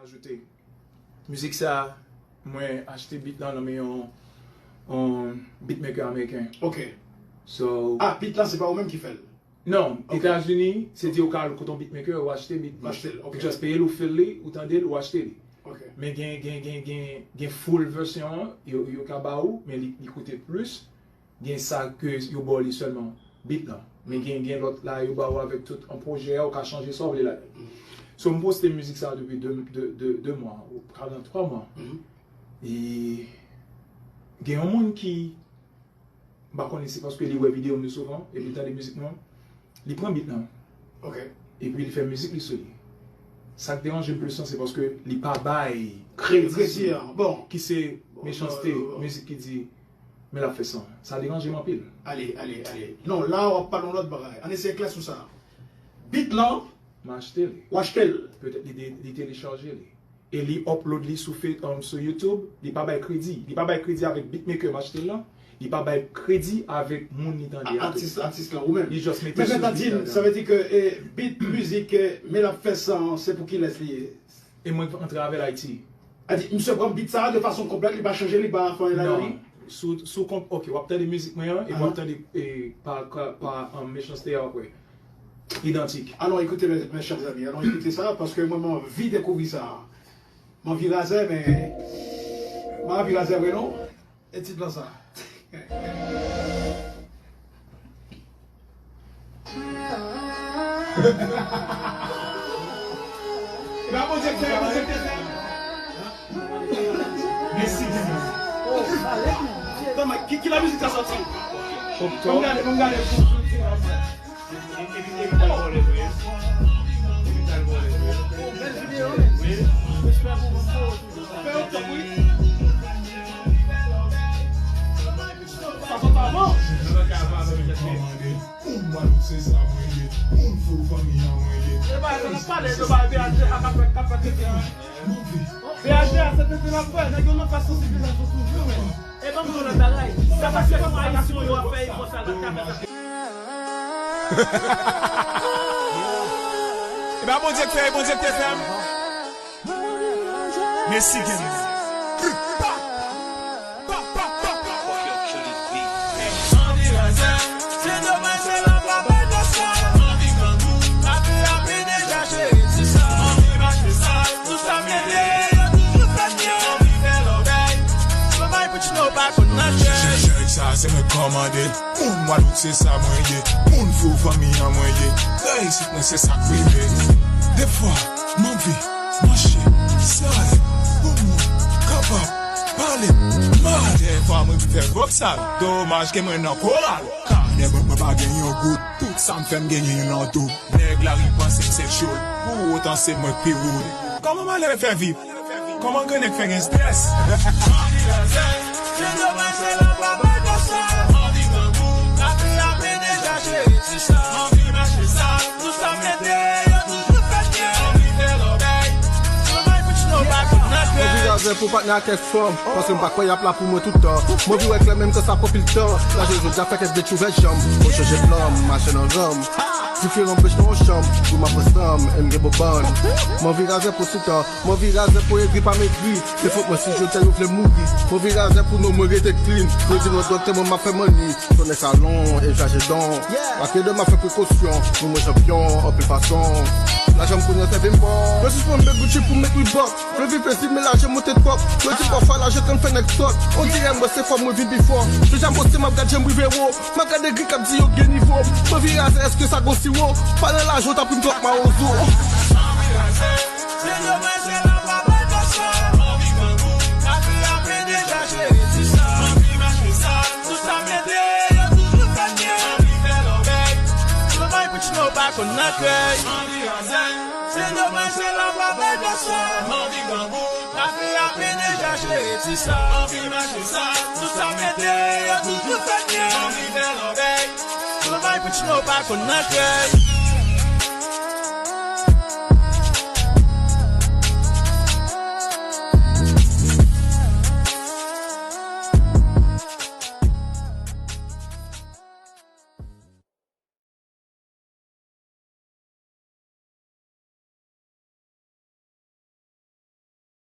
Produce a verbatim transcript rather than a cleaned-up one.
Ajoute. Mizik sa, mwen achte beat lan nan men yon, yon beatmaker ameriken. Ok. So, Ah, beat lan se pa ou menm ki fè l? Non, Ok. Etazini, se di ou ka al kote yon beatmaker, ou achte beat li. Ou achte l, ok. Ou just peye l, ou feel li, ou tande l, ou achte li. Ok. Men gen, gen, gen, gen, gen full vèsyon an, yo, yo ka ba ou, men li, li koute plis. Gen sa ke yo ba w li sèlman, beat lan. Men gen, gen lòt la, yo ba ou avèk tout an pwojè a, ou ka chanje sa w vle ladan l. So, m poste mizik sa depi de, de, de, de mwa, ou ka nan twa mwa. Mhm. E gen yon moun ki, m pa konnen si paske li wè videyo m yo souvan, epi li tande mizik mwen, li pran beat lan. Ok. Epi li fè mizik li sou li. Sa k deranje m plis lan, se paske li pa bay kredi Kredi an. Bon. Ki se Bon, Mechanste, bon, bon. Mizik ki di, men l ap fè san. Sa deranje m anpil. Ale, ale, ale. Non, la w ap pale yon lòt bagay. Ann eseye klè sou sa. Beat lan, M achte li. w achte l. Petèt li, de- li telechaje li. E li upload li sou, fe- um, sou YouTube. Li pa bay kredi. Li pa bay kredi avèk beatmaker m achte l lan. Li pa bay kredi avèk moun li tande a tou. Atis, atis lan, ou menm. Li just mete Men sou men tan beat di m, la. Sa vle di ke e, beat mizik e, men l ap fè san, se pou kilès li ye? E mwen antre avè l Ayiti. A di, misye pran beat sa a de fason konplèt, li pa chanje, li pa fè anyen ladan li? Non. Sou, sou konp, ok, w ap tande mizik mwen an, e w Aha. ap tande e, pa, pa, pa um, Mechanste a apre. Idantik. Alon ekoute, mes, mes chers amis, alon ekoute sa, paske mwen, mwen anvi dekouvri sa. Mwen anvi razè, men, mwen anvi razè vre non. E tit lan sa. E pa Bondye k fè, Bondye k te fè. Mèsi, Bondye. Kòman, ki, ki la mizik sa sòti? Ban m gade, ban m gade pou, pou, pou. Epi, epi, epi, tal vòlè vre. Epi, tal vòlè vre. Bèl videyo, men. Wi. Respè pou, pou, pou. Fè yon top, wi. Sa sòt avan. Moun Gwadloup se sa mwen ye. Moun fou fanmi an mwen ye. E ba, nou pale de ba, B H D a k ap fè, k ap fè tete an. Move. B H D a se tete l ap fè. Nèg yo nan fè sansibilizasyon toujou, men. E ban m di w lòt bagay. Sa pa se kòm Ayisyen yo ap fè efò sa, lòt ka fè sa. E ba Bondye k fè, Bondye k te fè m. Mèsi, Gen. Anvi razè, se domaj se la pa bay dosal. Anvi grangou, ape ape deja cheri ti sa. Anvi mache sal, tout sa mete, yo toujou fè byen. Anvi fè lòbèy, domaj pou tchino pa konn nan chèch. Chèch sa se mwen kòmande. Moun Gwadloup se sa mwen ye. Moun fou fanmi an mwen ye. Reyisi mwen se sa k rive. Defwa, m anvi mache sal pou moun kapab pale mal. Defwa mwen fè vòksal. Domaj ke mwen nan koral. Kanè mwen, mwen pa gen yon goud. Tout sa m fè m genyen nan tou. Nèg lari panse m se chol. Pou otan se mwen k pi woud. Kòman malere fè vib? Kòman grannèg fè gen strès? Anvi razè, se domaj se la pa bay dosal. Anvi grangou, ape ape deja cheri ti sa. Anvi mache sal, tout sa mete, yo toujou fè byen. Anvi fè lòbèy, domaj pou tchino pa konn nan kè. Anvi razè pou patnè a kèk fanm, paske m pa kwè y ap la pou mwen tout tan. M anvi wè klè menm kan sa pran pil tan. Laj jodi a fè kèk bèt ouvè janm. Mwen chanje plan, m mache nan ranm. Diferan bèt nan yon chanm, pou m ap ansanm, e m gen bon bann. M anvi razè pou tout tan. M anvi razè pou egri pa m egri. Se fòt mwen si jodi a yo vle mouri. M anvi razè pou non mwen rete clean. Yo di mwen doktè mwen m ap fè manni. Tonnè salon, e chaje don. Make de m ap fè prekosyon. Pou mwen chanpyon, anpil fason. Lajan m konnen sèvi m bon. Yo sispann met Gucci pou met Reebok. Yo vin fè si men lajan monte twòp. Yo di pafwa lajan konn fè nèg sòt. On dirè mwen se fò mwen vin pi fò. Deja m poste m ap gad jan m rive wo. M ap gade gri k ap di yo gen nivo. M anvi razè, èske sa gon siwo? Pa nan lajan w t ap ri m twòp mawozo. Anvi razè, se domaj se la pa bay dosal. Anvi grangou, ape ape deja cheri ti sa. Anvi mache sal, tout sa mete, yo toujou fè byen. Anvi fè lòbèy, domaj pou tchino pa konn nan kè. Anvi razè, se domaj se la pa bay dosal. Anvi grangou, ape ape deja cheri ti sa. Anvi mache sal, tout sa mete, yo toujou fè byen. Anvi fè lòbèy, domaj pou tchino pa konn nan kè.